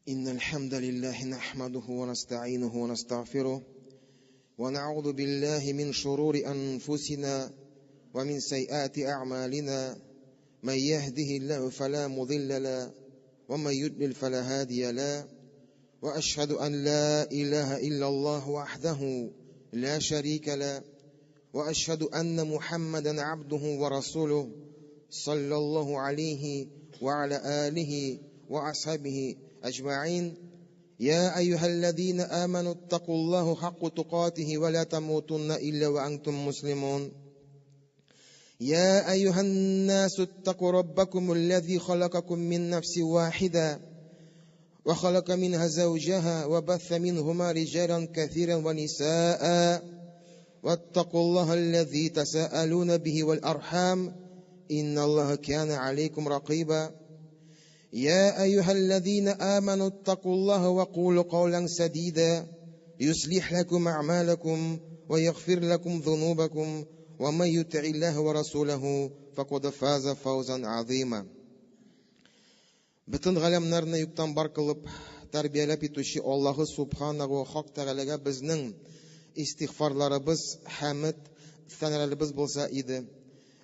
إن الحمد لله نحمده ونستعينه ونستغفره ونعوذ بالله من شرور أنفسنا ومن سيئات أعمالنا من يهده الله فلا مضل له ومن يضلل فلا هادي له وأشهد أن لا إله إلا الله وحده لا شريك له وأشهد أن محمدا عبده ورسوله صلى الله عليه وعلى آله وأصحابه أجمعين يا أيها الذين آمنوا اتقوا الله حق تقاته ولا تموتن إلا وأنتم مسلمون يا أيها الناس اتقوا ربكم الذي خلقكم من نفس واحدة وخلق منها زوجها وبث منهما رجالا كثيرا ونساء واتقوا الله الذي تساءلون به والأرحام إن الله كان عليكم رقيبا يا أيها الذين آمنوا اتقوا الله وقولوا قولا سديدا يصلح لكم أعمالكم ويغفر لكم ذنوبكم ومن يطع الله ورسوله فقد فاز فوزا عظيما Бөтен галәмнәрне юктан бар кылып, тәрбияләп итүче Аллаһы Субханаху ва Хак Тәгаләгә безнең истигъфарларыбыз, хәмд, сәнәләребез булса иде.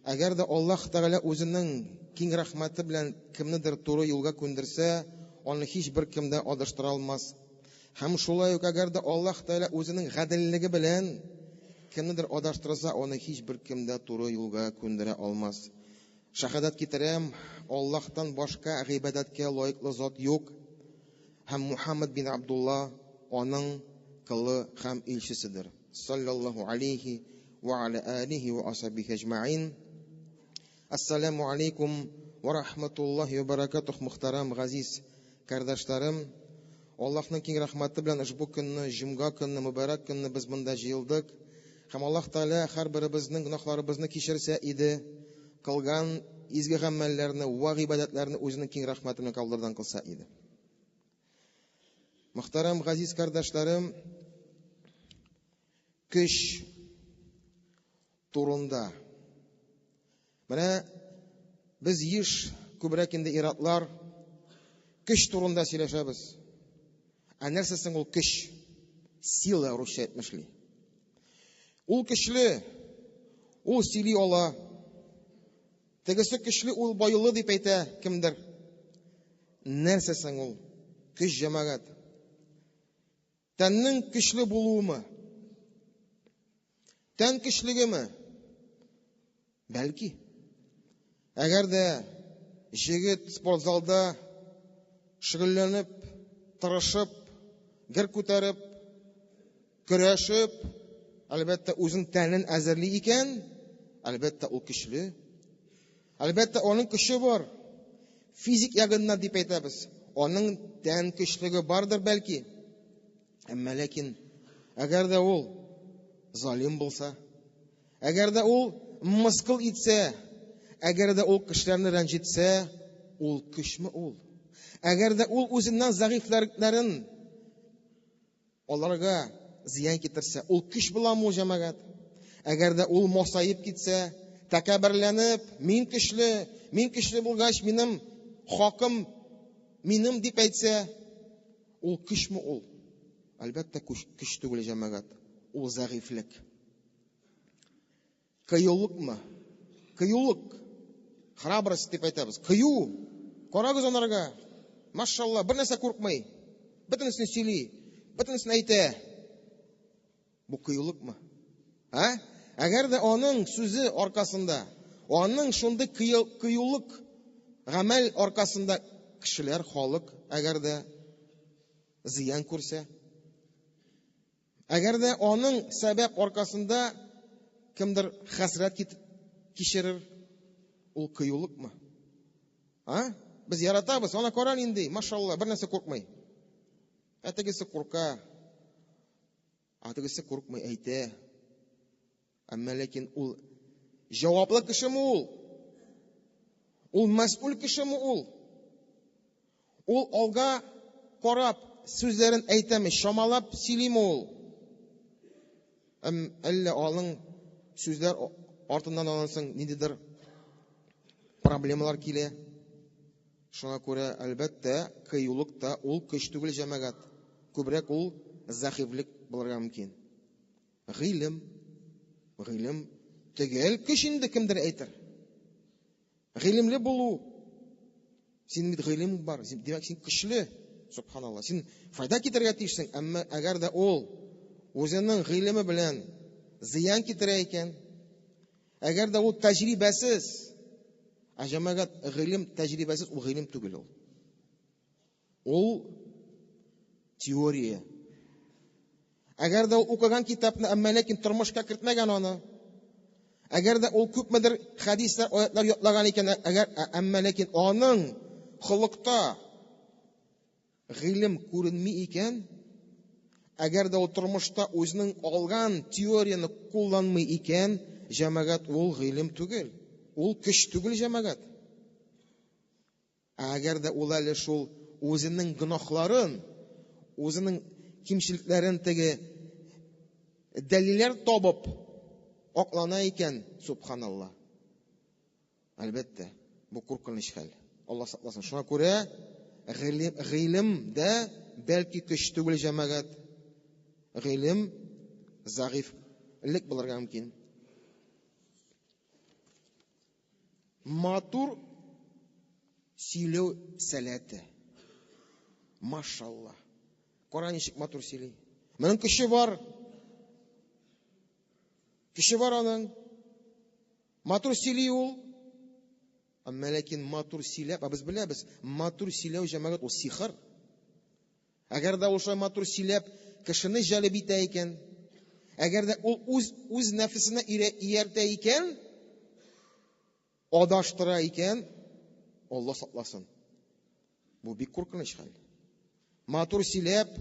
Әгәр дә Аллаһ Тәгалә үзенең киң рәхмәте белән кемнедер туры юлга күндерсә, аны һичбер кем дә адаштыра алмас. Һәм шулай ук әгәр дә Аллаһ Тәгалә үзенең гаделлеге белән кемнедер адаштырса, аны һичбер кем дә туры юлга күндерә алмас. Шәһадәт китерәм, Аллаһтан башка гыйбадәткә лаеклы зат юк, һәм Мухаммад бин Абдулла аның колы һәм илчеседер. Саллаллаһу алейхи ва аля алихи ва асхабихи әҗмәгыйн. Ассаламу алейкум ва рахматуллахи ва баракатух, мөхтәрәм газиз кардәшләрем. Аллаһның киң рәхмәте белән ошбу көнне, җомга көнне, мөбарәк көнне без монда җыелдык. Һәм Аллаһ Тәгалә һәрберебезнең гөнаһларыбызны кичерсә иде, кылган изге гамәлләрне ва гыйбадәтләрне үзенең киң рәхмәте белән кабуллардан кылса иде. Мөхтәрәм газиз кардәшләрем, көч турында. Менә без еш күбрәк инде иратлар көч турында сөйләшәбез. Ә нәрсә соң ул көч? Сила русча әйтмешли. Ул көчле, ул сөйли ала. Тегесе көчле, ул байлы дип әйтә кемдер. Нәрсә соң ул? Көч җәмәгать. Тәннең көчле булуымы? Тән көчлегеме? Бәлки. Әгәр дә җегет спортзалда шөгыльләнеп, тырышып, гер күтәреп, көрәшеп, әлбәттә, үзен тәнен әзерли икән, әлбәттә, ул көчле. Әлбәттә, аның көче бар. Физик ягыннан дип әйтәбез. Аның тән көчлеге бардыр бәлки. Әмма ләкин әгәр дә ул залим булса, әгәр дә ул мыскыл итсә, әгәр дә ул кешеләрне рәнҗетсә, ул көчме ул? Әгәр дә ул үзеннән зәгыйфьләрен Аларга зыян китерсә, ул көч буламы ул җәмәгать? Әгәр дә ул масаеп китсә, тәкәбберләнеп, мин көчле, мин көчле булгач, минем хакым минем дип әйтсә, ул көчме ул? Әлбәттә, көч, көч түгел җәмәгать. Ул зәгыйфьлек. Кыюлыкмы? Кыюлык. Храбрость дип әйтәбез. Кыю. Карагыз анарга. Машалла, бер нәрсә куркмый. Бөтенесен сөйли, бөтенесен әйтә. Бу кыюлыкмы? Ә? Әгәр дә аның сүзе аркасында, аның шундый кыюлык гамәл аркасында кешеләр, халык әгәр дә зыян күрсә, Әгәр дә аның сәбәп аркасында кемдер хәсрәт кичерер, ул кыюлыкмы? А? Без яратабыз, ана кара нинди, машалла, бер нәрсә куркмый. Ә тегесе курка. Ә тегесе куркмый, әйтә. Әмма ләкин ул җаваплы кешеме ул? Ул мәсьүл кешеме ул? Ул алга карап сүзләрен әйтәме, чамалап сөйлиме ул? Әм әллә аның сүзләр артыннан аннан соң ниндидер проблемалар килә? Шуңа күрә, әлбәттә, кыюлык та ул көч түгел, җәмәгать. Күбрәк ул зәгыйфьлек булырга мөмкин. Гыйлем. Гыйлем төгәл көч инде кемдер әйтер. Гыйлемле булу. Синең бит гыйлем бар. Димәк, син көчле. Субханалла. Син файда китерергә тиешсең, әмма әгәр дә ул үзенең гыйлеме белән зыян китерә икән, әгәр дә ул тәҗрибәсез, ә җәмәгать гыйлем тәҗрибәсез ул гыйлем түгел ул. Ул теория. Әгәр дә ул укыган китапны, әмма ләкин тормышка кертмәгән аны, әгәр дә ул күпмедер хәдисләр, аятлар ятлаган икән, әгәр әмма ләкин аның холыкта гыйлем күренми икән, әгәр дә ул тормышта үзенең алган теорияне кулланмый икән, җәмәгать ул гыйлем түгел. Ул көч түгел, җәмәгать. Ә әгәр дә ул әле шул үзенең гөнаһларын, үзенең кимчелекләрен теге дәлилләр табып аклана икән, субханалла. Әлбәттә, бу куркыныч хәл. Алла сакласын. Шуңа күрә гыйлем дә бәлки көч түгел, җәмәгать. Гыйлем зәгыйфьлек булырга мөмкин. Матур сөйләү сәләте. Машалла. Кара ничек матур сөйли. Моның көче бар. Көче бар аның. Матур сөйли ул. Әмма ләкин матур сөйләп, ә без беләбез, матур сөйләү җәмәгать ул сихыр. Әгәр дә ул шулай матур сөйләп, кешене җәлеп итә икән, әгәр дә ул үз үз нәфесенә ияртә икән, адаштыра икән, Алла сакласын. Бу бик куркыныч хәл. Матур сөйләп,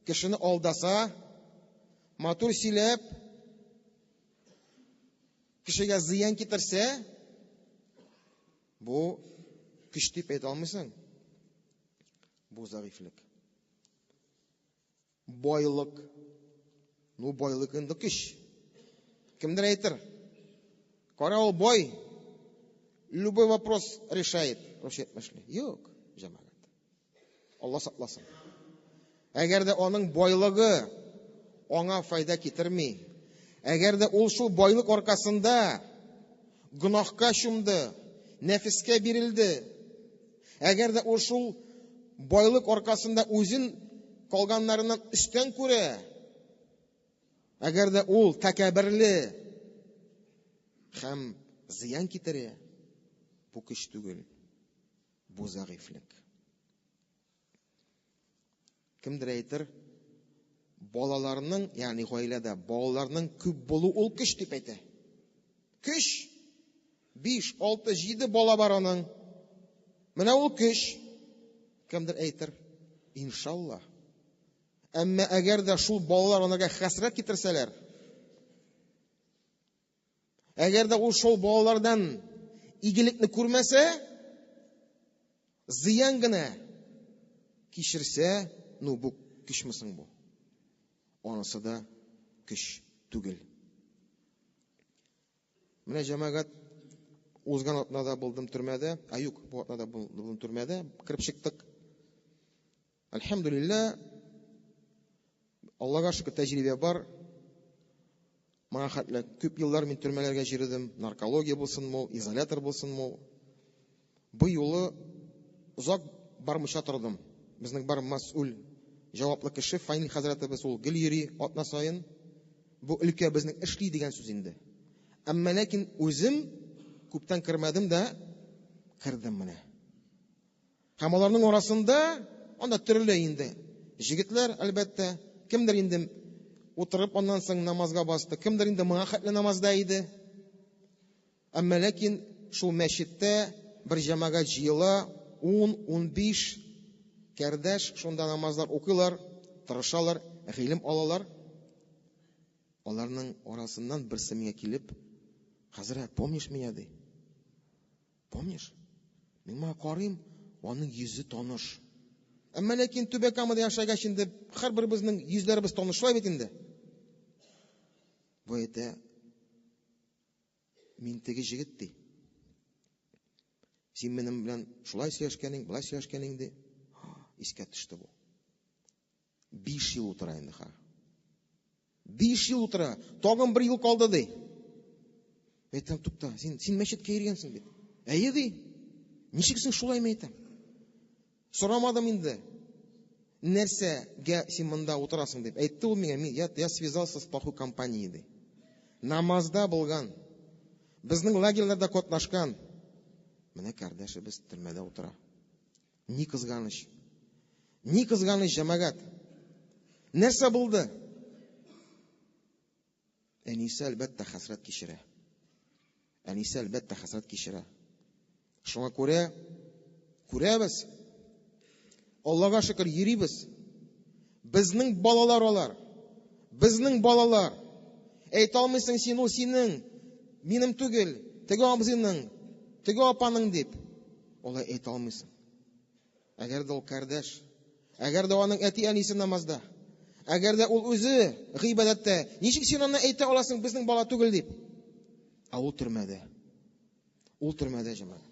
кешене алдаса, матур сөйләп, кешегә зыян китерсә, бу көч дип әйтә алмыйсың. Бу зәгыйфьлек. Байлык. Ну, байлык инде көч. Кемдер әйтер. Кара ул бай. Любой вопрос решает. Русча әйтмешли. Юк, җәмәгать. Алла сакласын. Әгәр дә аның байлыгы аңа файда китерми, әгәр дә ул шул байлык аркасында гөнаһка чумды, нәфескә бирелде, әгәр дә ул шул байлык аркасында үзен калганнарыннан өстен күрә, әгәр дә ул тәкәбберле һәм зыян китерә, бу көч түгел, бу зәгыйфьлек. Кемдер әйтер, балаларның, ягъни гаиләдә балаларның күп булу ул көч дип әйтә. Көч! 5, 6, 7 бала бар аның. Менә ул көч. Кемдер әйтер, иншалла. Әмма әгәр дә шул балалар анарга хәсрәт китерсәләр, Әгәр дә ул шул балалардан игелекне күрмәсә, зыян гына кичерсә, ну бу көчме соң бу? Анысы да көч түгел. Менә җәмәгать узган атнада булдым төрмәдә, ә юк, бу атнада булдым төрмәдә, кереп чыктык. Әлхәмдүлиллә, Аллага шөкер, тәҗрибә бар. Моңа хәтле күп еллар мин төрмәләргә җөрдем, наркология булсынмы ул, изолятор булсынмы ул. Бу юлы озак бармыйча тордым. Безнең бар масъул, җаваплы кеше Фанил хәзрәтебез, ул гел йөри атна саен. Бу өлкә безнең эшли дигән сүз инде. Әмма ләкин үзем күптән кермәдем дә, кердем менә. Һәм аларның арасында анда төрле инде җегетләр, әлбәттә, кемдер инде утырып аннан соң намазга басты, кемдер инде моңа хәтле намазда иде. Әмма ләкин шул мәчеттә бер җәмәгать җыела, 10-15 кәрдәш шунда намазлар укыйлар, тырышалар, гыйлем алалар. Аларның арасыннан берсе миңа килеп, хәзрәт, помнишь меня, ди. Помнишь? Мин моңа карыйм, аның йөзе таныш. Әмма ләкин Түбән Камада яшәгәч инде һәрберебезнең йөзләребез таныш шулай бит инде. Бу әйтә, мин теге җегет ди. Син минем белән шулай сөйләшкәнең, болай сөйләшкәнең ди. Искә төште бу. 5 ел утыра инде ха. 5 ел утыра. Тагын бер ел калды ди. Әйтәм, тукта, син мәчеткә йөргәнсең бит. Әйе ди. Ничек соң шулай мин әйтәм? Сорамадым инде. Нәрсәгә син монда утырасың дип. Әйтте ул миңа, мин, я связался с плохой компанией ди. Намазда булган. Безнең лагерьларда катнашкан. Менә кардәшебез төрмәдә утыра. Ни кызганыч. Ни кызганыч, җәмәгать. Нәрсә булды? Әнисе әлбәттә хәсрәт кичерә. Әнисе әлбәттә хәсрәт кичерә. Шуңа күрә күрәбез. Аллага шөкер йөрибез. Безнең балалар алар. Безнең балалар. Әйтә алмыйсың син ул синең, минем түгел, теге абзыйның, теге апаның дип. Алай әйтә алмыйсың. Әгәр дә ул кардәш, әгәр дә аның әти-әнисе намазда, әгәр дә ул үзе гыйбадәттә, ничек син аны әйтә аласың безнең бала түгел дип? Ә ул төрмәдә. Ул төрмәдә, җәмәгать.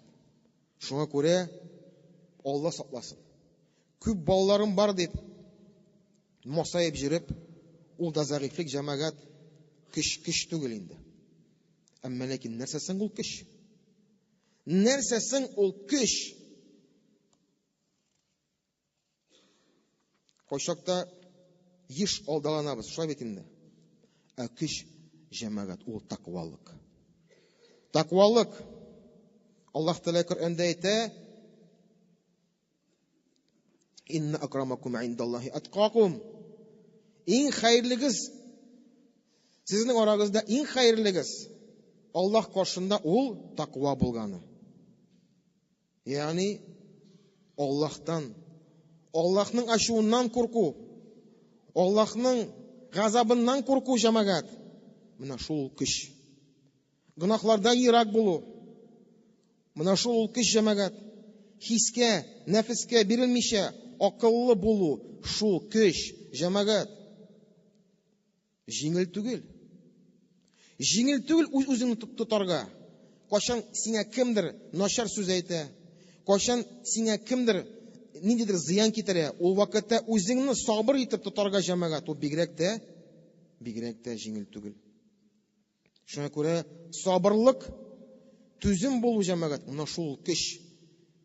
Шуңа күрә Алла сакласын. Күп балаларым бар дип масаеп йөреп, ул да зәгыйфьлек, җәмәгать, көч көч түгел инде. Әмма ләкин нәрсә соң ул көч? Нәрсә соң ул көч? Кайчакта еш алдаланабыз, шулай бит инде. Ә көч, җәмәгать, ул таквалык. Таквалык. Аллаһ Тәгалә Коръәндә әйтә: Инна акрамакум индаллаһи аткакум. Иң хәерлегез сезнең арагызда иң хәерлегез Аллаһ каршында ул таква булганы. Ягъни Аллаһтан, Аллаһның ачуыннан курку, Аллаһның газабыннан курку җәмәгать. Менә шул көч. Гөнаһлардан ерак булу. Менә шул ул көч җәмәгать. Хискә, нәфескә бирелмичә, акыллы булу, шул көч җәмәгать. Җиңел түгел. Җиңел түгел үз-үзеңне тотарга. Кайчан сиңа кемдер начар сүз әйтә, кайчан сиңа кемдер ниндидер зыян китерә, ул вакытта үзеңне сабыр итеп тотарга җәмәгать, ул бигрәк тә, бигрәк тә җиңел түгел. Шуңа күрә сабырлык, түзем булу җәмәгать, менә шул көч.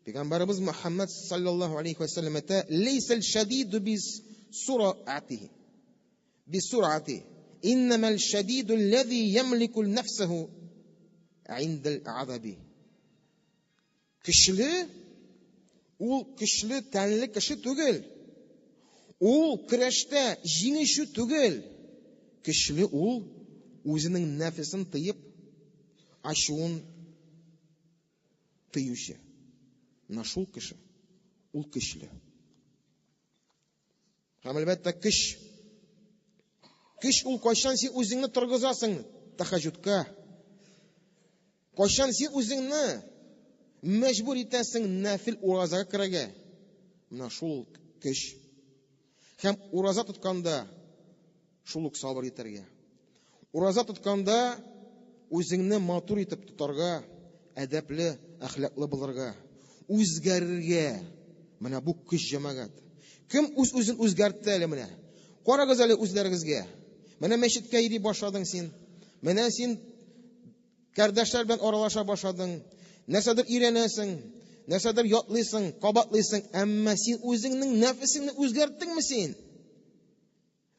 Пәйгамбәребез Мөхәммәд саллаллаһу алейхи ва сәлләм әйтә, "Лейсәл шадиду бис сураати. Бис сураати. Иннамал шадиду аллази ямлику нафсаху индал азаби." Көчле ул көчле тәнле кеше түгел. Ул көрәштә җиңүче түгел. Көчле ул үзенең нәфесен тыеп, ачуын тыючы. Менә шул кеше ул көчле. Һәм әлбәттә көч. Көч ул кайчан син үзеңне торгызасың тәһәҗҗүдкә. Кайчан син үзеңне мәҗбүр итәсең нәфил уразага керергә. Менә шул көч. Һәм ураза тотканда шул ук сабыр итәргә. Ураза тотканда үзеңне матур итеп тотарга, әдәпле, әхлаклы булырга, үзгәрергә. Менә бу көч җәмәгать. Кем үз-үзен үзгәртте әле менә? Карагыз әле үзләрегезгә. Менә мәчеткә йөри башладың син. Менә син кардәшләр белән аралаша башладың. Нәрсәдер өйрәнәсең, нәрсәдер ятлыйсың, кабатлыйсың, әмма син үзеңнең нәфесеңне үзгәрттеңме син?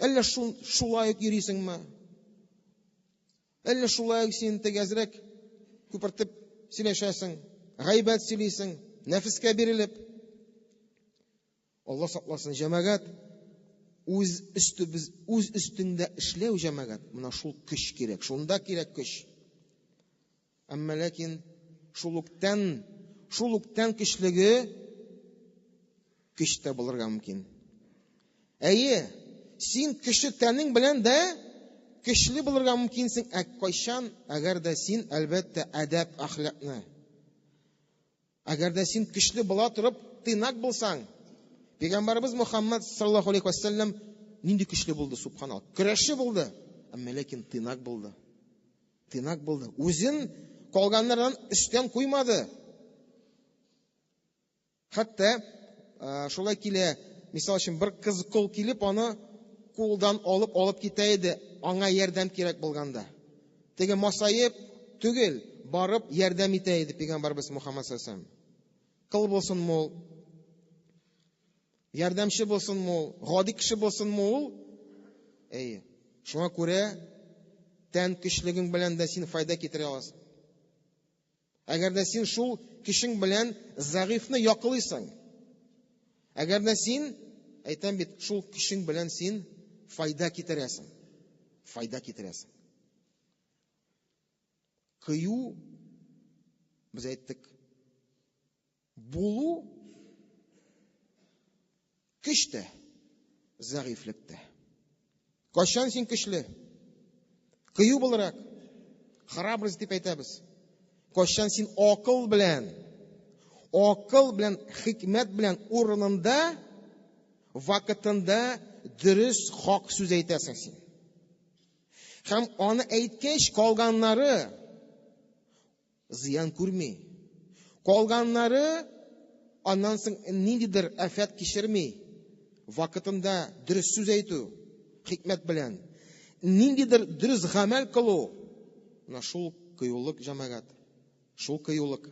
Әллә шул, шулай ук йөрисеңме? Әллә шулай ук син тегәзрәк күпертеп сөйләшәсең, гайбәт сөйлисең, нәфескә бирелеп? Алла сакласын, җәмәгать, үз өстебез, үз өстеңдә эшләү җәмәгать, менә шул көч кирәк, шунда кирәк көч. Әмма ләкин шул ук тән, шул ук тән көчлеге көч тә булырга мөмкин. Әйе, син көчле тәнең белән дә көчле булырга мөмкинсең, ә кайчан, әгәр дә син, әлбәттә, әдәп, әхлакны. Әгәр дә син көчле була торып, тыйнак булсаң, Пәйгамбәребез Мухаммад саллаллаху алейхи вәсәлләм нинди көчле булды, субханаллах. Көрәшче булды, әмма ләкин тыйнак булды. Тыйнак булды. Үзен калганнардан өстен куймады. Хәтта шулай килә, мисал өчен, бер кыз кол килеп, аны кулдан алып алып китә иде, аңа ярдәм кирәк булганда. Теге масаеп түгел, барып ярдәм итә иде пәйгамбәрбез Мухаммад саллаллаху алейһи. Кол булсынмы ул, ярдәмче булсынмы ул, гади кеше булсынмы ул? Әйе. Шуңа күрә тән көчлегең белән дә син файда китерә аласың. Әгәр дә син шул көчең белән зәгыйфьне яклыйсың, әгәр дә син, әйтәм бит, шул көчең белән син файда китерәсең. Файда китерәсең. Кыю, без әйттек, булу көч тә, зәгыйфьлек тә. Кайчан син көчле? Кыю буларак, храбрость дип әйтәбез. Кайчан син акыл белән, акыл белән, хикмәт белән урынында, вакытында дөрес хак сүз әйтәсең син. Һәм аны әйткәч, калганнары зыян күрми. Калганнары аннан соң ниндидер афәт кичерми. Вакытында дөрес сүз әйтү, хикмәт белән. Ниндидер дөрес гамәл кылу. Менә шул кыюлык, җәмәгать. Шул кыюлык.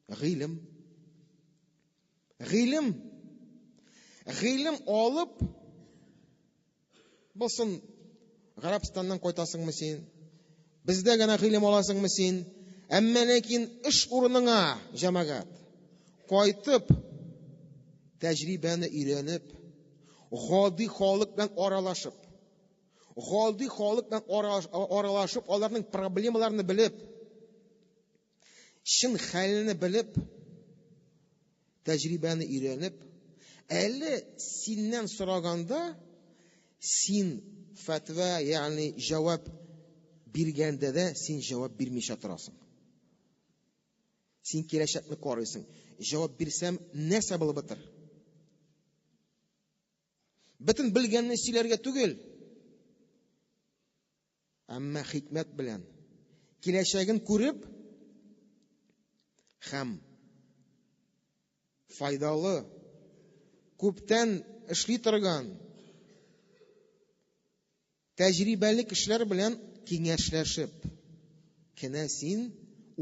Гыйлем. Гыйлем. Гыйлем алып, булсын, Гарәбстаннан кайтасыңмы син? Бездә генә гыйлем аласыңмы син? Әмма ләкин эш урыныңа, җәмәгать, кайтып, тәҗрибәне өйрәнеп, гади халык белән аралашып, гади халык белән аралашып, аларның проблемаларын белеп, чын хәлне белеп, тәҗрибәне өйрәнеп, әле синнән сораганда, син фәтва, ягъни җавап биргәндә дә син җавап бирмичә торасың. Син киләчәкне карыйсың. Җавап бирсәм, нәрсә булып бетер? Бөтен белгәнне сөйләргә түгел, Әмма хикмәт белән, киләчәген күреп һәм файдалы, күптән эшли торган тәҗрибәле кешеләр белән киңәшләшеп кенә син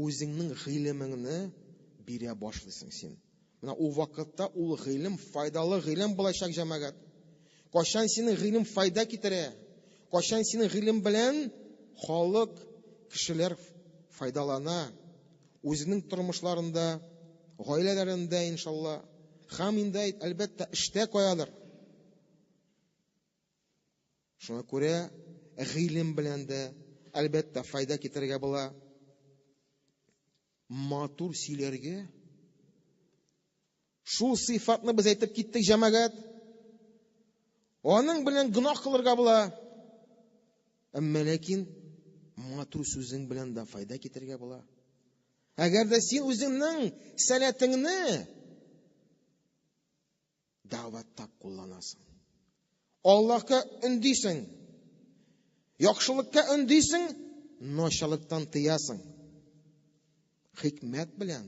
үзеңнең гыйлемеңне бирә башлыйсың син. Менә ул вакытта ул гыйлем файдалы гыйлем булачак, җәмәгать. Кайчан синең гыйлем файда китерә? Кайчан синең гыйлем белән халык, кешеләр файдалана? Үзенең тормышларында, гаиләләрендә, иншалла. Һәм инде, әлбәттә, эштә каядыр. Шуңа күрә гыйлем белән дә, әлбәттә, файда китерергә була. Матур сөйләргә. Шул сыйфатны без әйтеп киттек, җәмәгать. Аның белән гөнаһ кылырга була. Әмма ләкин матур сүзең белән дә файда китерергә була. Әгәр дә син үзеңнең сәләтеңне дәгъватта кулланасың. Аллаһка өндисең. Яхшылыкка өндисең, начарлыктан тыясың. Хикмәт белән.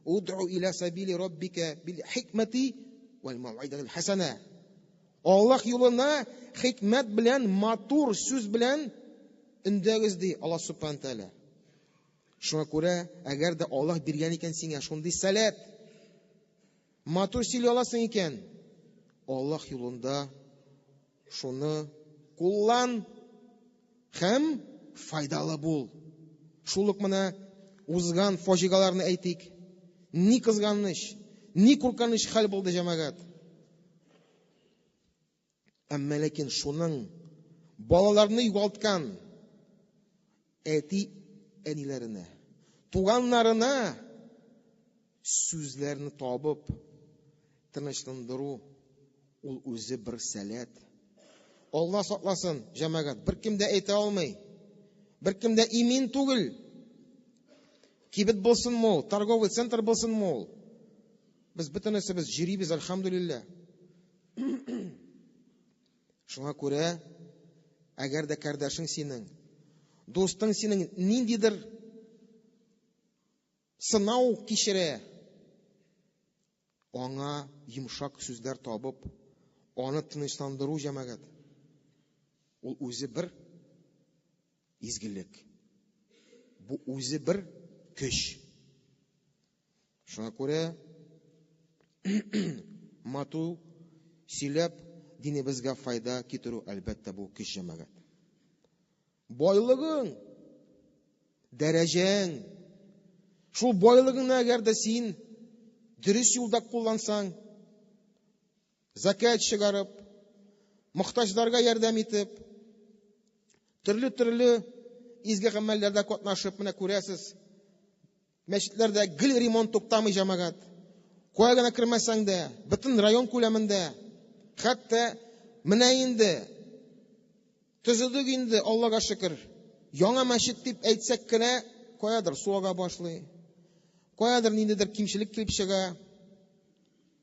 Уд'у иля сабили раббика бил хикмәти вәл мауидатил хасана. Аллаһ юлына хикмәт белән, матур сүз белән өндәгез ди Аллаһ субхана тәгалә. Шуңа күрә, әгәр дә Аллаһ биргән икән сиңа шундый сәләт, Матур сөйли аласың икән, Аллаһ юлында шуны куллан һәм файдалы бул. Шул ук менә узган фаҗигаларны әйтик. Ни кызганыч, ни куркыныч хәл булды, җәмәгать. Әмма ләкин шуның балаларны югалткан әти әниләренә, туганнарына сүзләрне табып тынычландыру ул үзе бер сәләт. Алла сакласын, җәмәгать, беркем дә әйтә алмый. Беркем дә имин түгел. Кибет булсынмы ул, торговый центр булсынмы ул. Без бөтенесебез җөрибез, альхамдулилла. Шуңа күрә, әгәр дә кардәшең синең, дустың синең ниндидер сынау кичерә, Аңа йомшак сүзләр табып, аны тынычландыру җәмәгать. Ул үзе бер изгелек. Бу үзе бер көч. Шуңа күрә мату сөйләп динебезгә файда китерү, әлбәттә, бу көч җәмәгать. Байлыгың, дәрәҗәң, шул байлыгыңны әгәр дә син дөрес юлда куллансаң, закят чыгарып, мохтаҗларга ярдәм итеп, төрле-төрле изге гамәлләрдә катнашып, менә күрәсез, мәчетләрдә гел ремонт туктамый җәмәгать. Кая гына кермәсәң дә, бөтен район күләмендә, хәтта менә инде төзедек инде, Аллага шөкер. Яңа мәчет дип әйтсәк кенә, каядыр су ага башлый. Каядыр ниндидер кимчелек килеп чыга.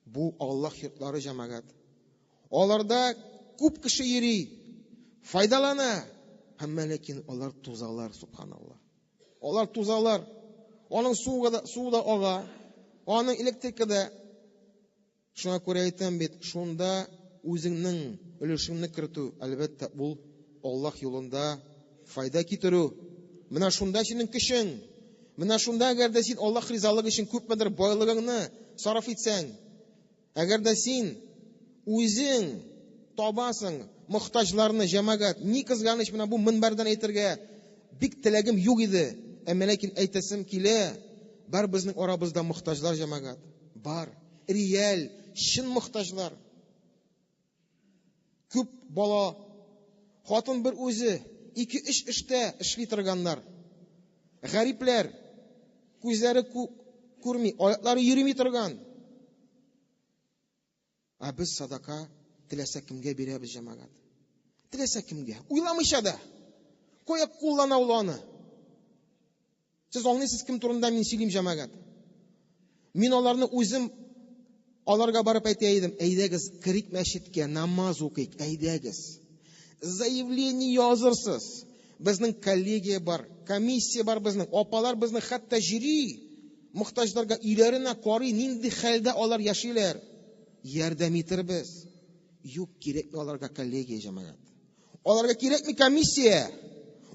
Бу Аллаһ йортлары җәмәгать. Аларда күп кеше йөри, файдалана, әмма ләкин алар тузалар, субханаллаһ. Алар тузалар. Аның суы да, суы да ага, аның электрика да. Шуңа күрә әйтәм бит, шунда үзеңнең өлешеңне кертү, әлбәттә, ул Аллаһ юлында файда китерү. Менә шунда синең көчең. Менә шунда әгәр дә син Аллаһ ризалыгы өчен күпмедер байлыгыңны сарыф итсәң, әгәр дә син үзең табасың мохтаҗларны, җәмәгать, ни кызганыч, менә бу мөнбәрдән әйтергә бик теләгем юк иде, әмма ләкин әйтәсем килә, бар безнең арабызда мохтаҗлар, җәмәгать, бар, реаль, чын мохтаҗлар. Күп бала, хатын бер үзе, ике-өч эштә эшли торганнар. Гарипләр, күзләре күрми, аяклары йөрми торган. Ә без садака теләсә кемгә бирәбез, җәмәгать. Теләсә кемгә. Уйламыйча да. Кая куллана ул аны? Сез аңлыйсыз, кем турында мин сөйлим, җәмәгать. Мин аларны үзем аларга барып әйтә идем, әйдәгез, керик мәчеткә, намаз укыйк, әйдәгез. Заявление язырсыз. Безнең коллегия бар, комиссия бар безнең, апалар безнең хәтта җөри, мохтаҗларга өйләренә карый, нинди хәлдә алар яшиләр. Ярдәм итербез. Юк, кирәкми аларга коллегия, җәмәгать. Аларга кирәкми комиссия.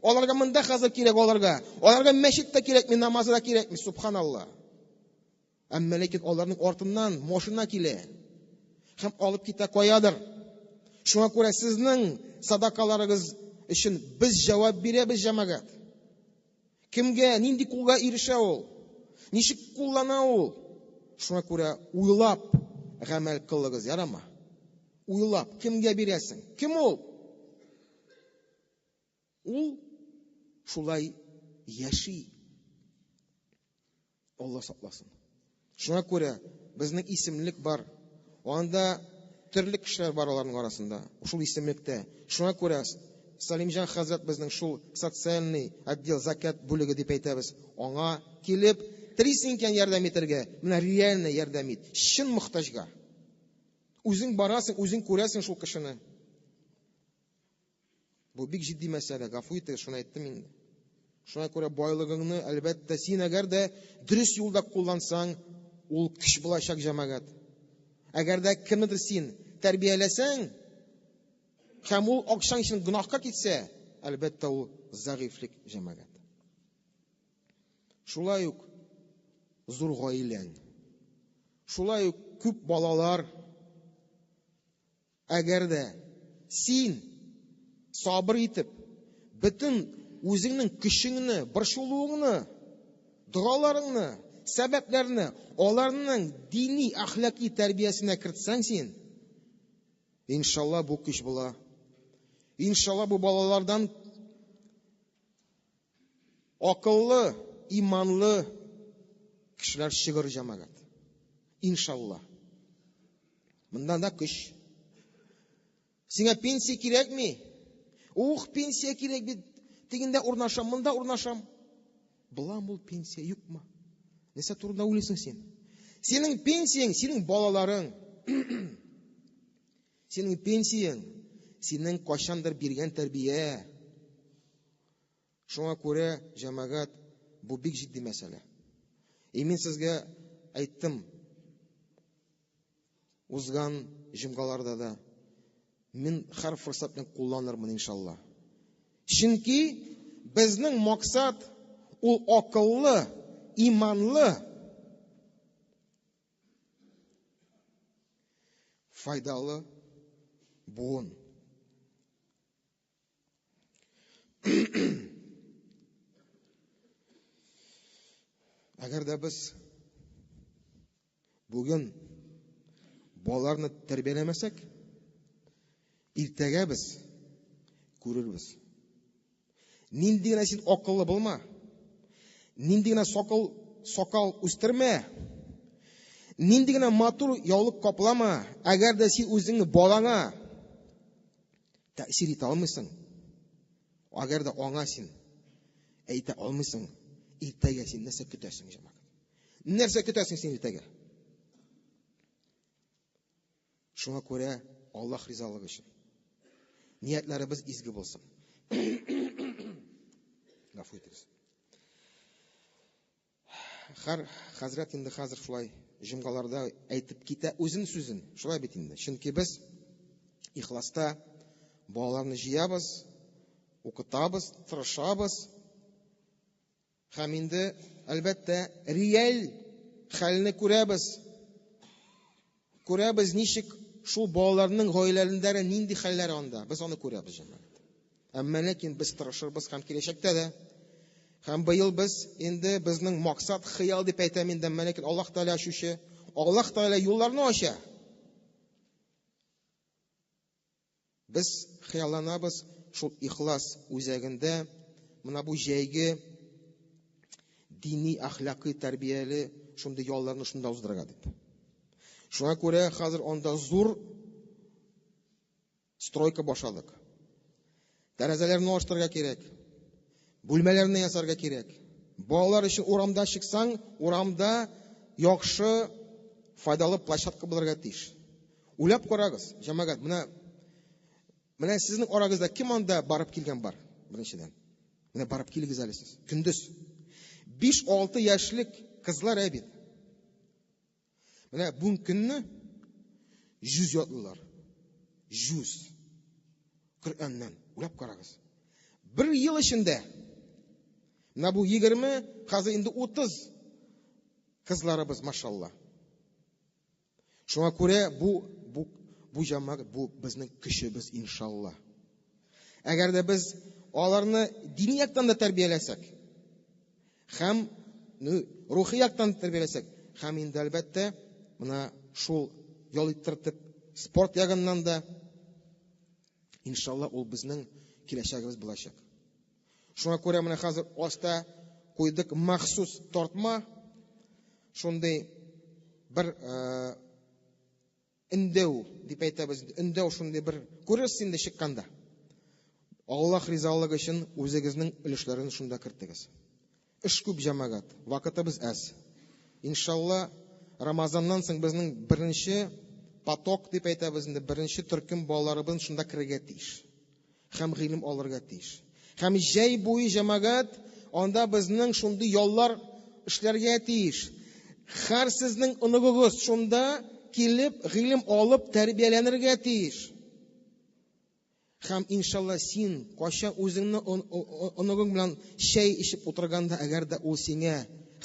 Аларга монда хәзер кирәк аларга. Аларга мәчет тә кирәкми, намазы да кирәкми, субханалла. Әмма ләкин аларның артыннан машина килә. Һәм алып китә каядыр. Шуңа күрә сезнең садакаларыгыз өчен без җавап бирәбез, җәмәгать. Кемгә, нинди кулга ирешә ул? Ничек куллана ул? Шуңа күрә уйлап гамәл кылыгыз, ярама. Уйлап, кемгә бирәсең? Кем ул? Ул шулай яши. Алла сакласын. Шуңа күрә безнең исемлек бар. Анда төрле кешеләр бар аларның арасында. Шул исемлектә. Шуңа күрә Салимҗан хәзрәт безнең шул социальный отдел закят бүлеге дип әйтәбез. Аңа килеп, телисең икән ярдәм итәргә, менә реально ярдәм ит. Чын мохтаҗга. Үзең барасың, үзең күрәсең шул кешене. Бу бик җитди мәсьәлә, гафу итегез, шуны әйттем инде. Шуңа күрә байлыгыңны, әлбәттә, син әгәр дә дөрес юлда куллансаң, ул көч булачак җәмәгать. Әгәр дә кемнедер син тәрбияләсәң, һәм ул акчаң өчен гөнаһка китсә, әлбәттә, ул зәгыйфьлек җәмәгать. Шулай ук зур гаиләң. Шулай ук күп балалар. Әгәр дә син сабыр итеп, бөтен үзеңнең көчеңне, борчылуыңны, догаларыңны, сәбәпләрне аларның дини, әхлаки тәрбиясенә кертсәң син, иншалла бу көч була. Иншалла бу балалардан Акыллы, иманлы кешеләр чыгыр җәмәгать. Иншалла. Монда да көч. Сиңа пенсия кирәкми. Ух, пенсия кирәк бит. Тегендә урнашам, монда урнашам. Буламы ул пенсия, юкмы? Нәрсә турында уйлыйсың син? Синең пенсияң, синең балаларың. Синең пенсияң, синең кайчандыр биргән тәрбия. Шуңа күрә, җәмәгать, бу бик җитди мәсьәлә. И мин сезгә әйттем. Узган җомгаларда да мин һәр форсатны кулланырмын, иншалла. Чөнки безнең максат ул акыллы, иманлы, файдалы буын. Әгәр дә без бүген балаларны тәрбияләмәсәк, иртәгә без күрербез. Нинди генә син акыллы булма, нинди генә сакал, сакал үстермә, нинди генә матур яулык каплама, әгәр дә син үзеңне балаңа тәэсир итә алмыйсың, әгәр дә аңа син әйтә алмыйсың, иртәгә син нәрсә көтәсең, җәмәгать? Нәрсә көтәсең син иртәгә? Шуңа күрә Аллаһ ризалыгы өчен ниятләребез изге булсын. Гафу итегез. Хәр хәзрәт инде хәзер шулай җомгаларда әйтеп китә үзен сүзен. Шулай бит инде. Чөнки без ихласта балаларны җыябыз, укытабыз, тырышабыз. Һәм инде, әлбәттә, реаль хәлне күрәбез. Күрәбез, ничек шул балаларның гаиләләрендә нинди хәлләр анда. Без аны күрәбез, җәмәгать. Әмма ләкин без тырышырбыз һәм киләчәктә дә. Һәм быел без инде безнең максат, хыял дип әйтәм инде, әмма ләкин Аллаһ Тәгалә ачучы, Аллаһ Тәгалә юлларны ача. Без хыялланабыз шул Ихлас үзәгендә менә бу җәйге дини, әхлакый тәрбияле шундый ялларны шунда уздырырга дип. Шуңа күрә хәзер анда зур стройка башладык. Тәрәзәләрне алыштырырга кирәк. Бүлмәләрне ясарга кирәк. Балалар өчен урамда чыксаң, урамда яхшы файдалы площадка булырга тиеш. Уйлап карагыз, җәмәгать, менә менә сезнең арагызда кем анда барып килгән бар? Беренчедән. Менә барып килегез әле сез. Көндез. 5-6 яшьлек кызлар ә бит. Менә бүген көнне 100 ятлылар. 100. Коръәннән. Уйлап карагыз. Бер ел эчендә менә бу 20, хәзер инде 30 кызларыбыз, машалла. Шуңа күрә бу бу бу җәмәгать бу безнең көчебез, иншалла. Әгәр дә без аларны дини яктан да тәрбияләсәк, һәм ну, рухи яктан тәрбияләсәк, һәм инде әлбәттә, менә шул ял иттертеп, спорт ягыннан да, иншалла, ул безнең киләчәгебез булачак. Шуңа күрә менә хәзер аста куйдык махсус тартма, шундый бер өндәү дип әйтәбез инде. Өндәү шундый бер күрерсез инде чыкканда. Аллаһ ризалыгы өчен үзегезнең өлешләрен шунда кертегез. Эш күп, җәмәгать, вакытыбыз әз. Иншалла, Рамазаннан соң безнең беренче поток дип әйтәбез инде, беренче төркем балаларыбыз шунда керергә тиеш. Һәм гыйлем алырга тиеш. Һәм җәй буе, җәмәгать, анда безнең шундый яллар эшләргә тиеш. Һәр сезнең оныгыгыз шунда килеп, гыйлем алып, тәрбияләнергә тиеш. Һәм иншалла син кайчан үзеңне оныгың белән чәй эчеп утырганда, әгәр дә ул сиңа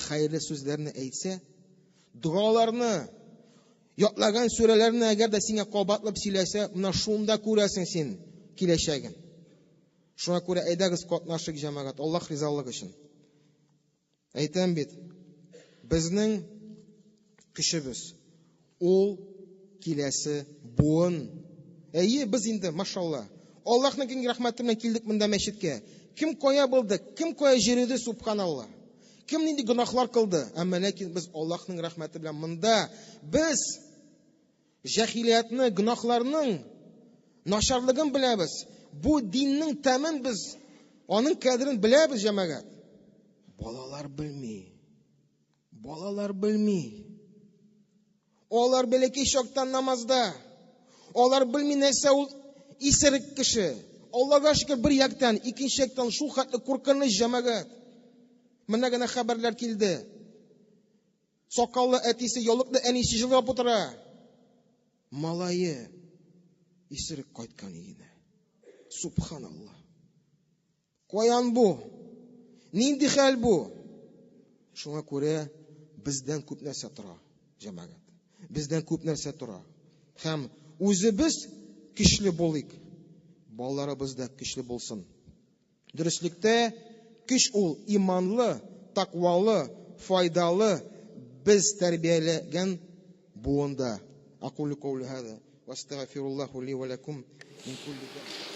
хәерле сүзләрне әйтсә, догаларны, Ятлаган сүрәләрне әгәр дә сиңа кабатлап сөйләсә, менә шунда күрәсең син киләчәген. Шуңа күрә әйдәгез катнашыйк, җәмәгать, Аллаһ ризалыгы өчен. Әйтәм бит, безнең көчебез ул киләсе буын. Әйе, без инде, машалла, Аллаһның киң рәхмәте белән килдек монда мәчеткә. Кем кая булды, кем кая җөрде, субханалла. Кем нинди гөнаһлар кылды, әмма ләкин без Аллаһның рәхмәте белән монда без җәһилиятне, гөнаһларның начарлыгын беләбез. Бу диннең тәмен без, аның кадерен беләбез, җәмәгать. Балалар белми. Балалар белми. Алар бәләкәй чактан намазда. Алар белми нәрсә ул исерек кеше. Аллага шөкер бер яктан, икенче яктан шул хәтле куркыныч җәмәгать. Менә генә хәбәрләр килде. Сакаллы әтисе, ялыклы әнисе җылап утыра. Малае исерек кайткан өенә. Субханалла. Каян бу? Нинди хәл бу? Шуңа күрә бездән күп нәрсә тора, җәмәгать. Бездән күп нәрсә тора. Һәм үзебез көчле булыйк, балаларыбыз да көчле булсын. Дөреслектә, көч ул иманлы, тәкъвалы, файдалы, без тәрбияләгән буында. Акулю каули һаза ва астагфируллаһу ли ва лакум мин кулли.